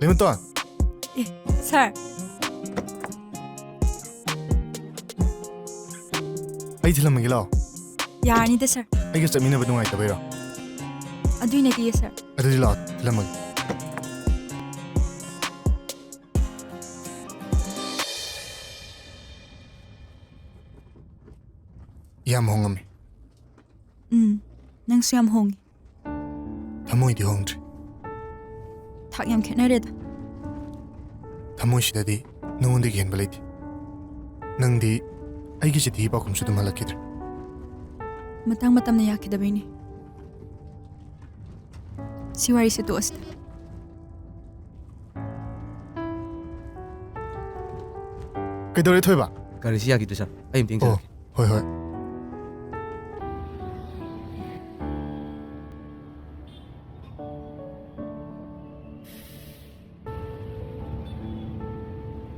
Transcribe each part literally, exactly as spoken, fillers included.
ꯏꯃꯨꯇꯣꯟ! ꯑꯦ, ꯁꯥꯔ꯫ ꯑꯩ ꯊꯤꯜꯂꯝꯃꯒꯦ ꯂꯥꯛꯑꯣ꯫ ꯌꯥꯔꯅꯤꯗ, ꯁꯥꯔ꯫ ꯑꯩꯒ ꯆꯠꯃꯤꯟꯅꯕ ꯅꯨꯡꯉꯥꯏꯇꯕꯩꯔꯣ? ꯑꯗꯨꯏ ꯅꯠꯇꯤꯌꯦ, ꯁꯥꯔ꯫ ꯑꯗꯨꯗꯤ ꯂꯥꯛꯑꯣ, ꯊꯤꯜꯂꯝꯃꯒꯦ꯫ ꯌꯥꯝ ꯍꯣꯡꯉꯝꯃꯦ꯫ ꯎꯝ, ꯅꯪꯁꯨ ꯌꯥꯝ ꯍꯣꯡꯉꯤ꯫ ꯊꯃꯣꯏꯗꯤ ꯍꯣꯡꯗ꯭ꯔꯤ꯫ ꯊꯥꯛ ꯌꯥꯝ ꯈꯦꯠꯅꯔꯦꯗ꯫ ꯊꯃꯣꯏꯁꯤꯗꯗꯤ ꯅꯉꯣꯟꯗꯒꯤ ꯍꯦꯟꯕ ꯂꯩꯇꯦ꯫ ꯅꯪꯗꯤ ꯑꯩꯒꯤ ꯆꯤꯊꯤꯒꯤ ꯄꯥꯎꯈꯨꯝꯁꯨ ꯑꯗꯨꯝ ꯍꯜꯂꯛꯈꯤꯗ꯭ꯔꯦ꯫ ꯃꯇꯥꯡ ꯃꯇꯝꯅ ꯌꯥꯈꯤꯗꯕꯩꯅꯤ꯫ ꯁꯤ ꯋꯥꯔꯤꯁꯦ ꯇꯣꯛꯑꯁꯤꯗ꯫ ꯀꯩꯗꯧꯔꯦ, ꯊꯣꯏꯕ? ꯒꯥꯔꯤꯁꯤ ꯌꯥꯈꯤꯗ꯭ꯔꯦ, ꯁꯥꯔ꯫ ꯑꯩ ꯑꯝꯇ ꯑꯣ, ꯌꯦꯡꯖꯔꯛꯀꯦ꯫ ꯍꯣꯏ, ꯍꯣꯏ꯫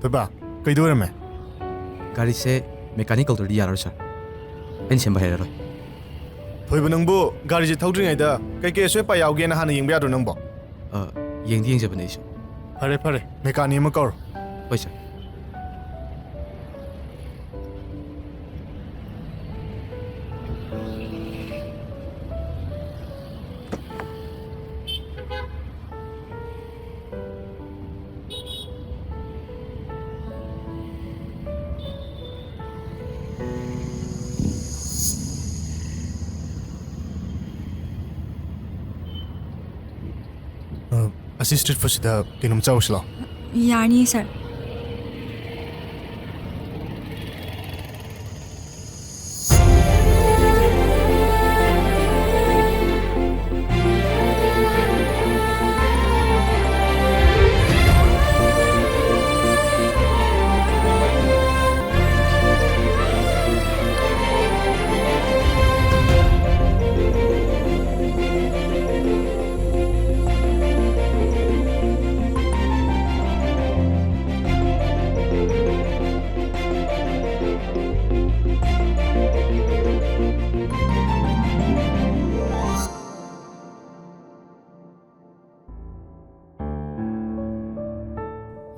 ꯊꯣꯏꯕ, ꯀꯩꯗꯧꯔꯝꯃꯦ? ꯒꯥꯔꯤꯁꯦ ꯃꯦꯀꯥꯅꯤꯛ ꯀꯧꯗ꯭ꯔꯗꯤ ꯌꯥꯔꯔꯣꯏ, ꯁꯥꯔ꯫ ꯑꯩꯅ ꯁꯦꯝꯕ ꯍꯩꯔꯔꯣꯏ꯫ ꯊꯣꯏꯕ, ꯅꯪꯕꯨ ꯒꯥꯔꯤꯁꯦ ꯊꯧꯗ꯭ꯔꯤꯉꯩꯗ ꯀꯩꯀꯩ ꯑꯁꯣꯏ ꯑꯄꯥ ꯌꯥꯎꯒꯦꯅ ꯍꯥꯟꯅ ꯌꯦꯡꯕ ꯌꯥꯗ꯭ꯔꯣ ꯅꯪꯕꯣ? ꯑ, ꯌꯦꯡꯗꯤ ꯌꯦꯡꯖꯕꯅꯦ ꯑꯩꯁꯨ꯫ ꯐꯔꯦ, ꯐꯔꯦ, ꯃꯦꯀꯥꯅꯤꯛ ꯑꯃ ꯀꯧꯔꯣ꯫ ꯍꯣꯏ, ꯁꯥꯔ꯫ ꯑ, ꯑꯁꯤ ꯁ꯭ꯇ꯭ꯔꯤꯠ ꯐꯨꯗꯁꯤꯗ ꯀꯩꯅꯣꯝ ꯆꯥꯎꯁꯤ ꯂꯥꯎ꯫ ꯌꯥꯅꯤ, ꯁꯥꯔ꯫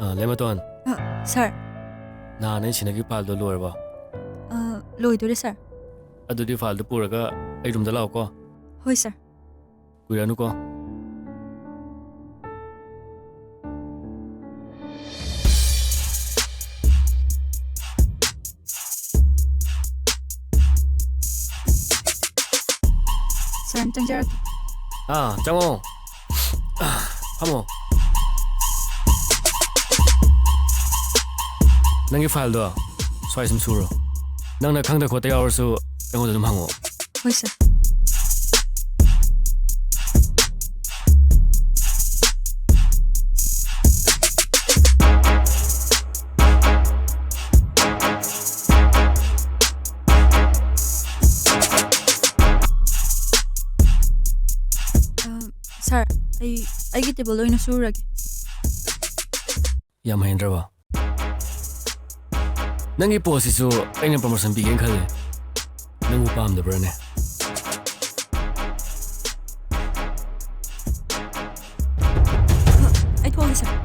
ꯑ, ꯂꯩꯃꯇꯣꯟ꯫ ꯑ, ꯁꯥꯔ꯫ ꯅꯍꯥꯟ ꯑꯩ ꯁꯤꯟꯅꯈꯤꯕ ꯐꯥꯏꯜꯗꯣ ꯂꯣꯏꯔꯕꯣ? ꯑ, ꯂꯣꯏꯗꯣꯔꯦ, ꯁꯥꯔ꯫ ꯑꯗꯨꯗꯤ ꯐꯥꯏꯜꯗꯣ ꯄꯨꯔꯒ ꯑꯩ ꯔꯨꯝꯗ ꯂꯥꯛꯑꯣꯀꯣ꯫ ꯍꯣꯏ, ꯁꯥꯔ꯫ ꯀꯨꯏꯔꯅꯨꯀꯣ꯫ ꯁꯥꯔ, ꯆꯪꯖꯔꯛꯀꯦ꯫ ꯑꯥ, ꯆꯪꯉꯣ꯫ ꯐꯝꯃꯣ꯫ ꯅꯪꯒꯤ ꯐꯥꯏꯜꯗꯣ ꯁ꯭ꯋꯥꯏ ꯁꯨꯝ ꯁꯨꯔꯣ꯫ ꯅꯪꯅ ꯈꯪꯗ ꯈꯣꯠꯇ ꯌꯥꯎꯔꯁꯨ ꯑꯩꯉꯣꯟꯗ ꯑꯗꯨꯝ ꯍꯪꯉꯛꯑꯣ꯫ ꯍꯣꯏ, ꯁꯥꯔ꯫ ꯑ, ꯁꯥꯔ, ꯑꯩ, ꯑꯩꯒꯤ ꯇꯦꯕꯜꯗ ꯑꯣꯏꯅ ꯁꯨꯔꯒꯦ꯫ ꯌꯥꯝ ꯍꯩꯅꯗ꯭ꯔꯕ? ꯅꯪꯒꯤ ꯄꯣꯁꯁꯤꯁꯨ ꯑꯩꯅ ꯄ꯭ꯔꯃꯣꯁꯟ ꯄꯤꯒꯦꯅ ꯈꯜꯂꯦ꯫ ꯅꯪꯕꯨ ꯄꯥꯝꯗꯕ꯭ꯔꯥꯅꯦ? ꯑꯩ ꯊꯣꯛꯑꯒꯦ, ꯁꯥꯔ꯫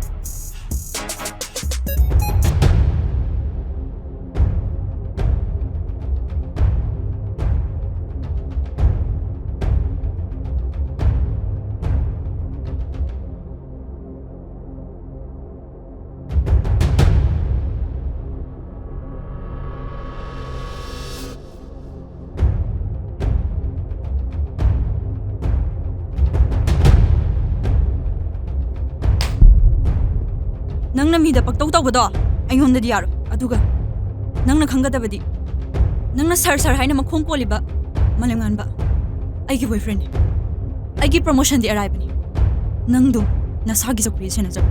ꯅꯪꯅ ꯃꯤꯗ ꯄꯛꯇꯧ ꯇꯧꯕꯗꯣ ꯑꯩꯉꯣꯟꯗꯗꯤ ꯌꯥꯔꯣꯏ꯫ ꯑꯗꯨꯒ ꯅꯪꯅ ꯈꯪꯒꯗꯕꯗꯤ, ꯅꯪꯅ ꯁꯥꯔ, ꯁꯥꯔ ꯍꯥꯏꯅ ꯃꯈꯣꯡ ꯀꯣꯜꯂꯤꯕ ꯃꯥꯂꯦꯝꯉꯥꯟꯕ ꯑꯩꯒꯤ ꯕꯣꯏꯐ꯭ꯔꯦꯟꯅꯤ꯫ ꯑꯩꯒꯤ ꯄ꯭ꯔꯃꯣꯁꯟꯗꯤ ꯑꯔꯥꯏꯕꯅꯤ꯫ ꯅꯪꯗꯣ ꯅꯁꯥꯒꯤ ꯆꯧꯀ꯭ꯔꯤ ꯁꯦꯟꯅꯖꯧ꯫